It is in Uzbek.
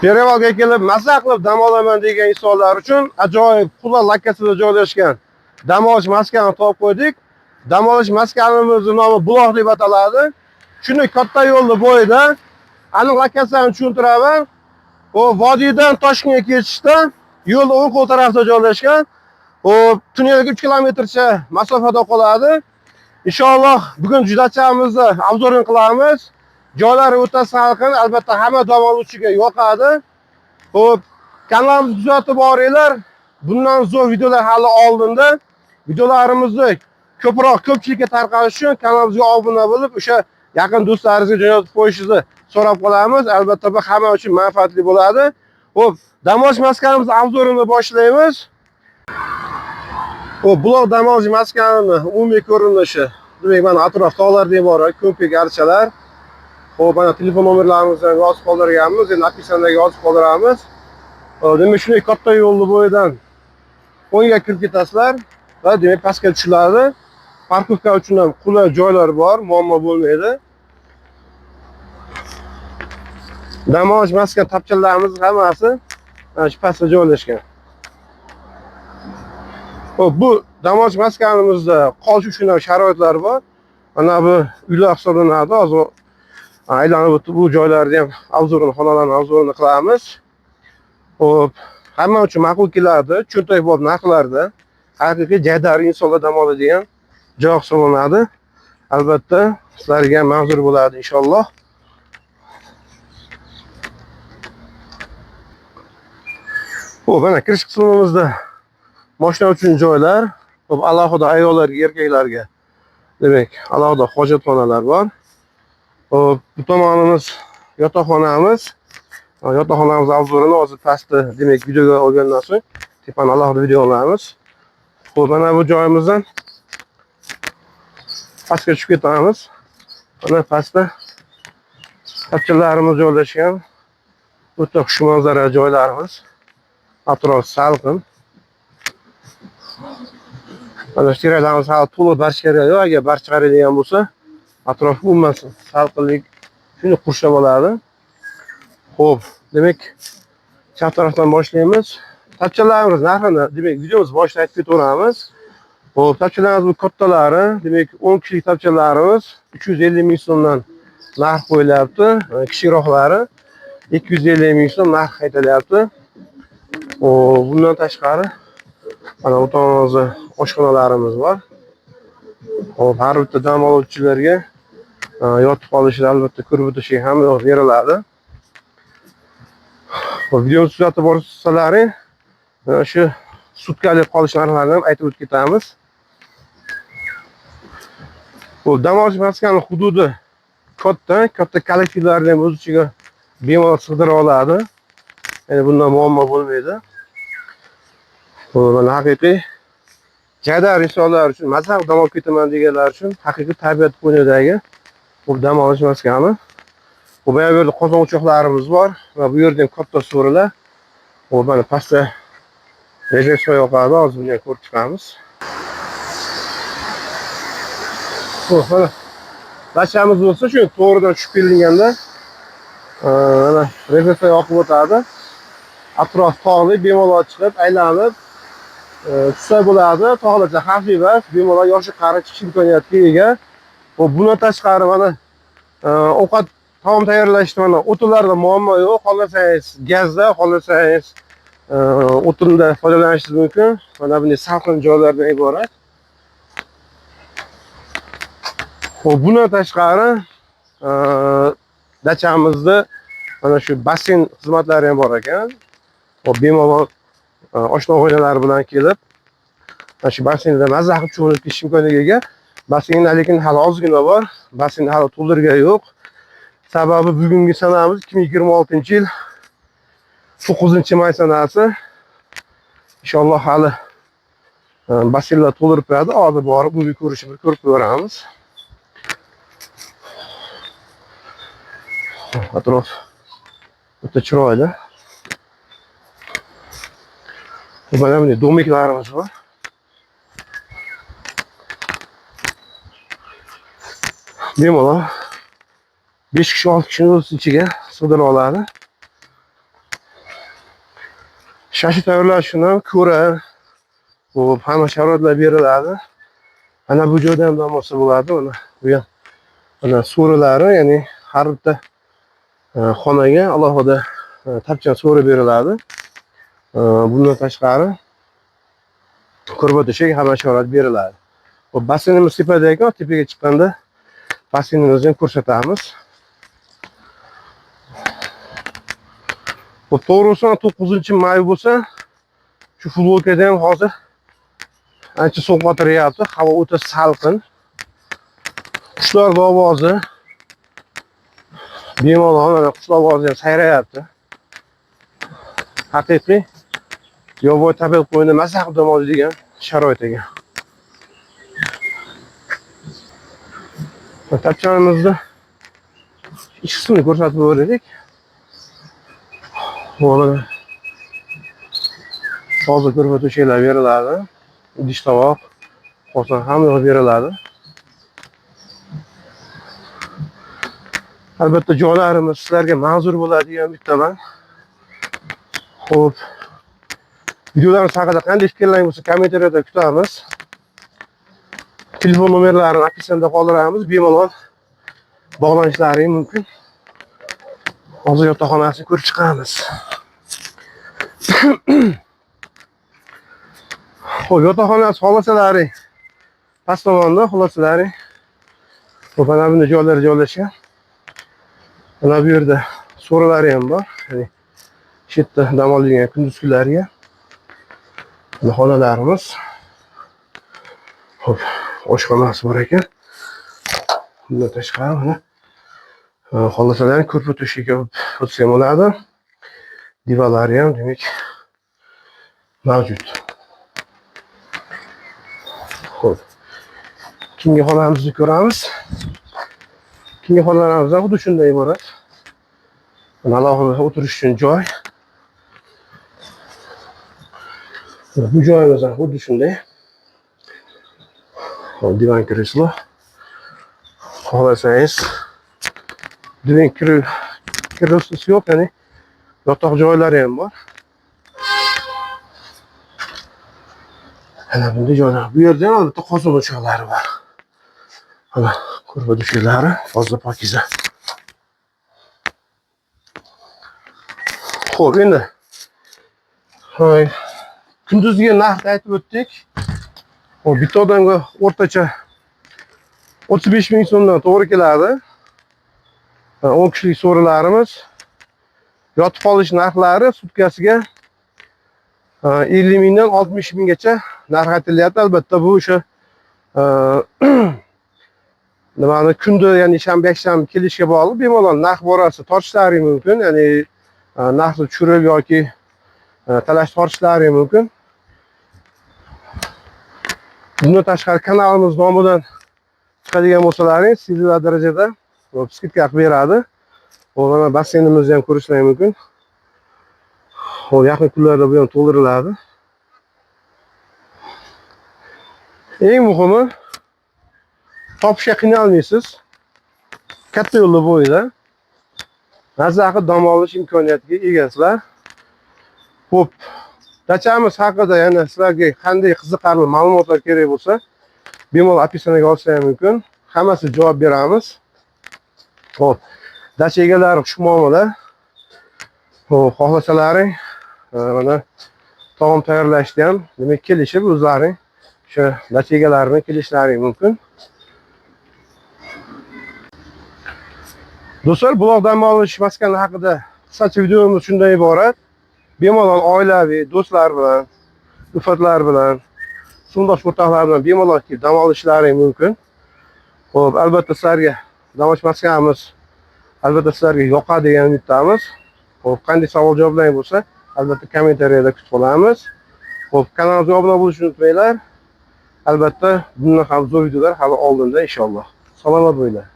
Perevalga kelib maza qilib dam olaman degan insonlar uchun ajoyib qulay lokatsiyada joylashgan dam olish maskanini topib qo'ydik. Dam olish maskanimizning nomi Buloq deb ataladi. Shuni katta yo'lni bo'yida aniq lokatsiyani tushuntiraman. O vodiydan Toshkentga ketishda yo'l o'ng qo'l tarafida joylashgan. O tunnelga 3 kilometrcha masofada qoladi. Inshaalloh bugun judachamizni obzorini qilamiz. Joylari o'ta salqin, albatta hamma dam oluvchiga yoqadi. Xo'p, kanalimizni kuzatib boringlar. Bundan zo'r videolar hali oldinda. Videolarimizni ko'proq ko'pchilikka tarqalishi uchun kanalimizga obuna bo'lib, o'sha yaqin do'stlaringizga jo'natib qo'yishingizni so'rab qolamiz. Albatta bu hamma uchun manfaatli bo'ladi. Xo'p, dam olish maskanimiz obzorini boshlaymiz. Xo'p, Buloq dam olish maskanini umumiy ko'rinishi. Demak, mana atrof tog'lardan iborat ko'pik archalar. Xo'p, mana telefon nomerlarimizni ham yozib qoldirganmiz, endi описание ga yozib qoldiramiz. Demak, shunday katta yo'lni bo'yidan o'ngga kirib ketasizlar va demak pastga tushiladi. Parkovka uchun ham qulay joylar bor, muammo bo'lmaydi. Dam olish maskan tapchalarimiz hammasi mana shu pastda joylashgan. Xo'p, bu dam olish maskanimizda qolish uchun ham sharoitlar bor. Mana bu uylar hisoblanadi. Hozir aylanib o'tib bu joylarni ham obzorini, xonalarni obzorini qilamiz. Xo'p, hamma uchun ma'qul keladi. Cho'ntakbop narxlarda haqiqiy jaydari insonlar dam oladigan joy hisoblanadi. Albatta sizlarga ham manzur bo'ladi inshaalloh. Xo'p, mana kirish qismimizda mashina uchun joylar, xo'p, alohida ayollarga, erkaklarga demak, alohida hojatxonalar bor. Xo'p, bu tomonimiz yotoqxonamiz. Yotoqxonamiz obzorini hozir pastda, demak, videoga olgandan so'ng tepani alohida video olamiz. Xo'p, mana bu joyimizdan pastga tushib ketamiz. Mana pastda tapchalarimiz joylashgan. O'ta xushmanzara joylarimiz. Atrof salqin. Mana shu teraklarimiz hali to'liq barg chiqargan yo'q. Agar barg chiqaradigan bo'lsa, atrof umuman salqinlik shuni qurshab oladi. Xo'p, demak, chap tarafdan boshlaymiz. Tapchalarimiz narxini, demak, videomiz boshida aytib ketaveramiz. Xo'p, tapchalarimiz bu kattalari, demak, 10 kishilik tapchalarimiz 350 ming so'mdan narx qo'yilyapti. Kichikroqlari 250 ming so'm narx aytilyapti. Bundan tashqari mana bu tomonimizda oshxonalarimiz bor. Xo'p, har bitta dam oluvchilarga yotib qolishida albatta ko'rib o'tishiga ham yo'l beriladi. Xo'p, videoni kuzatib borsalaring, mana shu sutkalik qolish narxlarini ham aytib o'tib ketamiz. Bu dam olish maskani hududi katta, katta kollektivlarni ham o'z ichiga bemalol sig'dira oladi. Ya'ni bundan muammo bo'lmaydi. Bu mana haqiqiy jaydar insonlar uchun, maza qilib dam olib ketaman deganlar uchun haqiqiy tabiat qo'ynidagi bu dam olish maskani. Bu yerda qozon o'choqlarimiz bor va bu yerda ham katta so'rilar. Bu mana pastda rejekso yoqadi, hozir buni ham ko'rib chiqamiz. Xo'p, mana dachamiz bo'lsa, shu to'g'ridan tushib kelinganda, mana rejekso yoqib o'tadi. Atrof tog'li, bemalol chiqib, aylanib tushsa bo'ladi. Tog'larcha xavfli emas, bemalol yoshi qari chiqish imkoniyatiga ega. Bundan tashqari mana ovqat taom tayyorlashda mana o'tinlarda muammo yo'q. Xohlasangiz gazda, xohlasangiz o'tinda foydalanishingiz mumkin. Mana bunday salqin joylardan iborat. Xo'p, bundan tashqari dachamizda mana shu basseyn xizmatlari ham bor ekan. Xo'p, bemalol oshna oilalari bilan kelib mana shu basseynda mazza qilib cho'milib ketish imkoniga ega. Basseynda lekin hali ozgina bor. Basseyn hali to'ldirgan yo'q. Sababi bugungi sanamiz 2026-yil 9-may sanasi. Inshaalloh hali basseynlar to'ldirib qo'yadi. Hozir borib bu ko'rishni bir ko'rib ko'ramiz. Atrof o'ta chiroyli. Mana bunday domiklarimiz bor. Bemalol 5 kishi, 6 kishini o'z ichiga sig'dira oladi. Shashlik tayyorlash uchun ham ko'ra, xo'p, hamma sharoitlar beriladi. Mana bu joyda ham dam olsa bo'ladi. Mana bu ham mana so'rilari, ya'ni har bitta xonaga alohida tapchan so'ri beriladi. Bundan tashqari ko'rpa to'shak, hamma sharoit beriladi. Xo'p, basseynimiz tepada ekan, tepaga chiqqanda basseynimizni ham ko'rsatamiz. Xo'p, to'g'risi 9-may bo'lsa, shu futbolkada ham hozir ancha sovuq o'tiryapti, havo o'ta salqin. Qushlar ovozi bemalol, mana qushlar ovozi ham sayrayapti. Haqiqiy yovvoyi tabiat qo'yini maza qilib dam oladigan sharoit ekan. Tapchanimizni ichki qismini ko'rsatib o'tdik. Mana toza ko'rpa to'shaklar beriladi. Idish tovoq, qozon hamma beriladi. Albatta joylarimiz sizlarga manzur bo'ladigan bittaman. Xo'p. Videolarimiz haqida qanday fikrlaringiz bo'lsa kommentariyada kutamiz. Telefon nomerlarini описаниеda qoldiramiz. Bemalol bog'lanishlaring mumkin. Hozir yotoqxonasini ko'rib chiqamiz. Xo'p, yotoqxonasi xolasalari past tomonda, xolasalari. Xo'p, mana bunday joylar joylashgan. Mana bu yerda so'rilari ham bor. Ya'ni shu yerda dam oladigan kunduz kunlariga. Mana xonalarimiz. Xo'p, oshxonasi bor ekan. Bundan tashqari mana xolasalarni ko'rpa to'shakka o'tsa ham bo'ladi. Divarlari ham demak mavjud. Xo'p. Keyingi xonamizni ko'ramiz. Keyingi xonalarimiz ham xuddi shunday iborat. Mana alohida o'tirish uchun joy. Bu joyimiz ham xuddi shunday. Xo'p, divan kreslo. Xohlasangiz divan kreslosi yo'q, ya'ni yotoq joylari ham bor. Mana bunday joylar. Bu yerda ham albatta qozon o'choqlari bor. Mana ko'rpa to'shaklari toza pokiza. Xo'p, endi kunduzgi narxni aytib o'tdik. Xo'p, bitta odamga o'rtacha 35 ming so'mdan to'g'ri keladi. 10 kishilik so'rilarimiz. Yotib qolish narxlari sutkasiga 50 mingdan 60 minggacha narx aytilyapti. Albatta bu o'sha nimani kunda, ya'ni shanba yakshanba kelishga bog'liq. Bemalol narx borasi tortishlari mumkin, ya'ni narxni tushirib yoki talash tortishlari mumkin. Bundan tashqari kanalimiz nomidan chiqadigan bo'lsalaringiz sezilar darajada skidka qilib beradi. Mana basseynimizni ham ko'rishlaring mumkin. Xo'p, yaqin kunlarda bu ham to'ldiriladi. Eng muhimi topishga qiynalmaysiz. Katta yo'lda bo'yida mazza qilib dam olish imkoniyatiga egasizlar. Xo'p, dachamiz haqida yana sizlarga qanday qiziqarli ma'lumotlar kerak bo'lsa, bemalol описаниеga olsanglar mumkin. Hammasi javob beramiz. Xo'p, dacha egalari xushmuomala. Xo'p, xohlasalaring mana taom tayyorlashda ham demak kelishib o'zlaring o'sha dacha egalari bilan kelishlaring mumkin. Do'stlar, buloq dam olish maskani haqida qisqacha videomiz shundan iborat. Bemalol oilaviy, do'stlar bilan, ulfatlar bilan, sinfdosh o'rtoqlar bilan bemalol kelib dam olishlaring mumkin. Xo'p, albatta sizlarga dam olish maskanimiz albatta sizlarga yoqadi degan umiddamiz. Xo'p, qanday savol javoblaring bo'lsa, albatta kommentariyada kutib qolamiz. Xo'p, kanalimizga obuna bo'lishni unutmanglar. Albatta bundan ham zo'r videolar hali oldinda inshaalloh. Salomat bo'linglar.